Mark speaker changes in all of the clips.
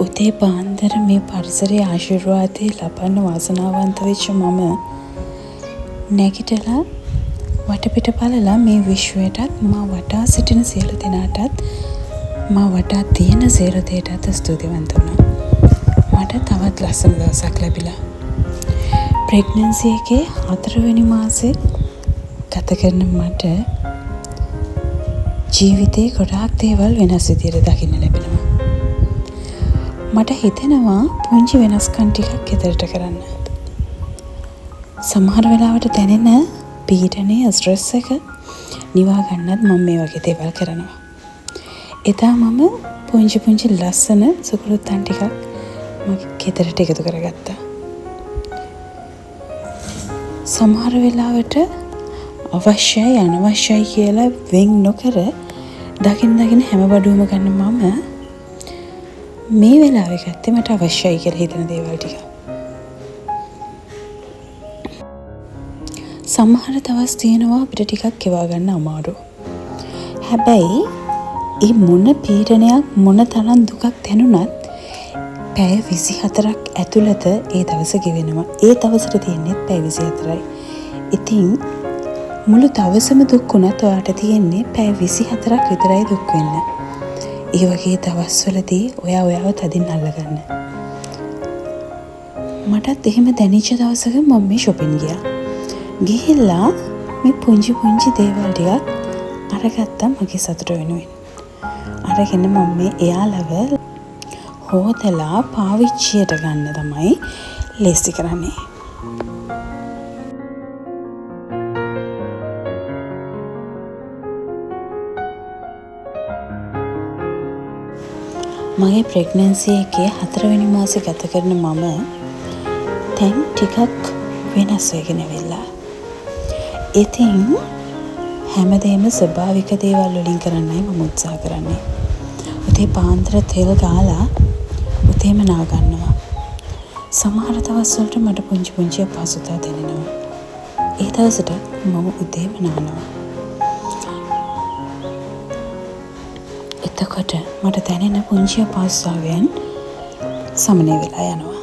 Speaker 1: උදේ පාන්දර මේ පරිසරයේ ආශිර්වාදය ලබන්න වාසනාවන්ත වෙච්ච මම නැගිටලා වටපිට බලලා මේ විශ්වයටත් මා වටා සිටින සියලු දෙනාටත් මා වටා තියෙන සියලු දේටත් ස්තුතිවන්ත වුණා. මට තවත් ලස්සන දවසක් ලැබිලා. ප්‍රෙග්නන්සි එකේ 4 වෙනි මාසේ ගත කරන මට ජීවිතේ ගොඩාක් දේවල් වෙනස් විදියට දකින්න ලැබෙනවා. මට හිතෙනවා පුංචි වෙනස්කම් ටිකක් ගෙදරට කරන්න. සමහර වෙලාවට දැනෙන පීඩනය, ස්ට්‍රෙස් එක නිවා ගන්නත් මම මේ වගේ දේවල් කරනවා. එදා මම පුංචි පුංචි ලස්සන සුකුළුත්තන් ටිකක් මගේ ගෙදරට එකතු කරගත්තා. සමහර වෙලාවට අවශ්‍යයි අනවශ්‍යයි කියලා වෙන් නොකර දකින දකින හැම බඩුවම ගන්න මම මේ වෙලාවේ ගත්තේ මට අවශ්‍යයි කියලා හිතන දේවල් ටික. සමහර දවස් තියෙනවා අපිට ටිකක් ගෙවා ගන්න අමාරු. හැබැයි ඒ මොන පීඩනයක් මොන තරම් දුකක් දැනුණත් පැය 24ක් ඇතුළත ඒ දවස ගෙවෙනවා. ඒ දවසට තියෙන්නේ පැය 24යි. ඉතින් මුළු දවසම දුක් වුණත් ඔයාට තියෙන්නේ පැය 24ක් විතරයි දුක් වෙන්න. ඒ වගේ දවස්වලදී ඔයා ඔයාව තදින් අල්ලගන්න. මටත් එහෙම දැනෙච්ච දවසක මම මේ ෂොපින් ගියා. ගිහිල්ලා මේ පුංචි පුංචි දේවල් ටිකක් අරගත්තා මගේ සතුට වෙනුවෙන්. අරගෙන මම මේ එයාලව හොදලා පාවිච්චියට ගන්න තමයි ලේසි කරන්නේ. මගේ ප්‍රෙග්නන්සි එකේ 4 වෙනි මාසේ ගත කරන මම දැන් ටිකක් වෙනස් වෙගෙන ඇවිල්ලා. ඉතින් හැමදේම ස්වභාවික දේවල් වලින් කරන්නයි මම උත්සාහ කරන්නේ. උදේ පාන්දර තෙල් ගාලා උදේම නා ගන්නවා. සමහර දවස් වලට මට පුංචි පුංචි අපහසුතා දැනෙනවා. ඒ දවසට මම උදේම නානවා. එතකොට මට දැනෙන පුංචි අපහසුතාවයන් සමනය වෙලා යනවා.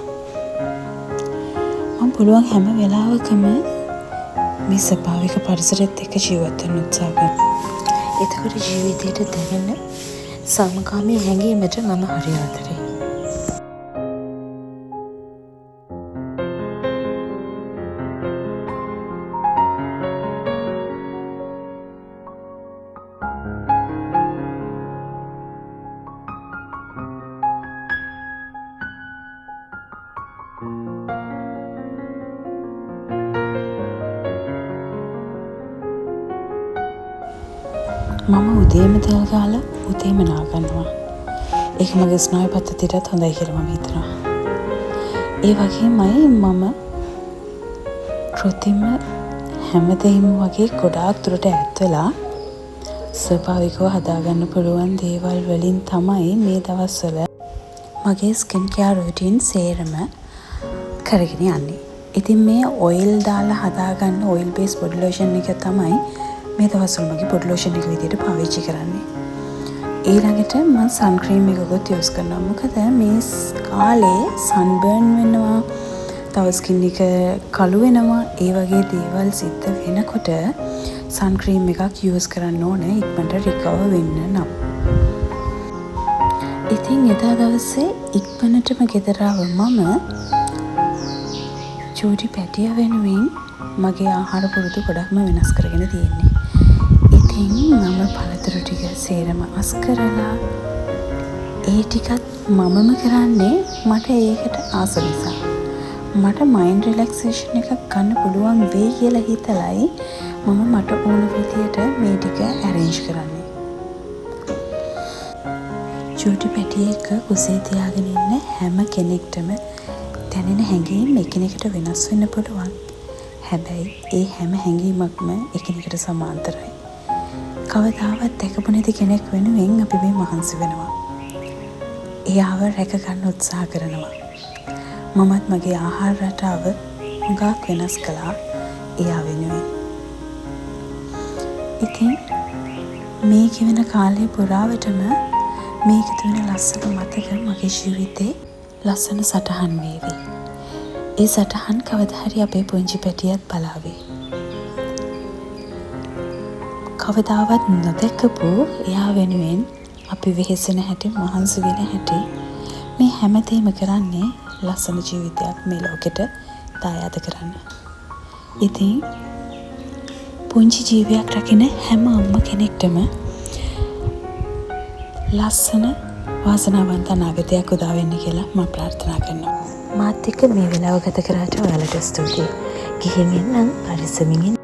Speaker 1: මම පුළුවන් හැම වෙලාවකම මේ ස්වභාවික පරිසරෙත් එක්ක ජීවත් වෙන්න උත්සාහ කරනවා.
Speaker 2: එතකොට ජීවිතේට දැනෙන සමකාමී හැඟීමට මම හරි ආදරෙයි.
Speaker 1: මම උදේම තෙල් ගාලා උදේම නා ගන්නවා. ඒක මගේ ස්නායු පද්ධතියටත් හොඳයි කියලා මම හිතනවා. ඒ වගේමයි මම කෘතිම හැමදේම වගේ ගොඩාක් දුරට ඈත් වෙලා ස්වභාවිකව හදාගන්න පුළුවන් දේවල් වලින් තමයි මේ දවස්වල මගේ ස්කින් කෙයාර් රූටීන් සේරම කරගෙන යන්නේ. ඉතින් මේ ඔයිල් දාලා හදාගන්න ඔයිල් බේස් බොඩි ලෝෂන් එක තමයි මේ දවස්වල මගේ බොඩි ලෝෂන් එක විදියට පාවිච්චි කරන්නේ. ඊළඟට මම සන් ක්‍රීම් එකකුත් යූස් කරනවා. මොකද මේ කාලේ සන්බර්න් වෙනවා, තව ස්කින් එක කළු වෙනවා. ඒ වගේ දේවල් සිද්ධ වෙනකොට සන් ක්‍රීම් එකක් යූස් කරන්න ඕනේ ඉක්මනට රිකවර් වෙන්න නම්. ඉතින් එදා දවසේ ඉක්මනටම ගෙදර ආව මම චූටි පැටියා වෙනුවෙන් මගේ ආහාර පුරුදු ගොඩක්ම වෙනස් කරගෙන තියෙන්නේ. ඉතින් මම පළතුරු ටික සේරම අස් කරලා ඒ ටිකත් මමම කරන්නේ මට ඒකට ආස නිසා. මට මයින්ඩ් රිලැක්සේෂන් එකක් ගන්න පුළුවන් වෙයි කියලා හිතලයි මම මට ඕන විදියට මේ ටික ඇරේන්ජ් කරන්නේ. චූටි පැටියෙක් කුසේ තියාගෙන ඉන්න හැම කෙනෙක්ටම දැනෙන හැඟීම් එකිනෙකට වෙනස් වෙන්න පුළුවන්. හැබැයි ඒ හැම හැඟීමක්ම එකිනෙකට සමාන්තරයි. කවදාවත් දැකපු නැති කෙනෙක් වෙනුවෙන් අපි මේ මහන්සි වෙනවා. එයාව රැක ගන්න උත්සාහ කරනවා. මමත් මගේ ආහාර රටාව හුඟක් වෙනස් කළා එයා වෙනුවෙන්. ඉතින් මේ ගෙවන කාලය පුරාවටම මේ එකතු වෙන ලස්සන මතක මගේ ජීවිතේ ලස්සන සටහන් වේවි. ඒ සටහන් කවදා හරි අපේ පුංචි පැටියත් බලාවි. කවදාවත් නොදැකපු එයා වෙනුවෙන් අපි වෙහෙසෙන හැටි, මහන්සි වෙන හැටි, මේ හැමදේම කරන්නේ ලස්සන ජීවිතයක් මේ ලෝකෙට දායාද කරන්න. ඉතින් පුංචි ජීවියක් රකින හැම අම්ම කෙනෙක්ටම ලස්සන වාසනාවන්ත අනාගතයක් උදා වෙන්න කියලා මම ප්‍රාර්ථනා කරනවා.
Speaker 2: මාත් එක්ක මේ වෙලාව ගත කරාට ඔයාලට ස්තුතියි. ගිහින් එන්නම්, පරිස්සමින් ඉන්න.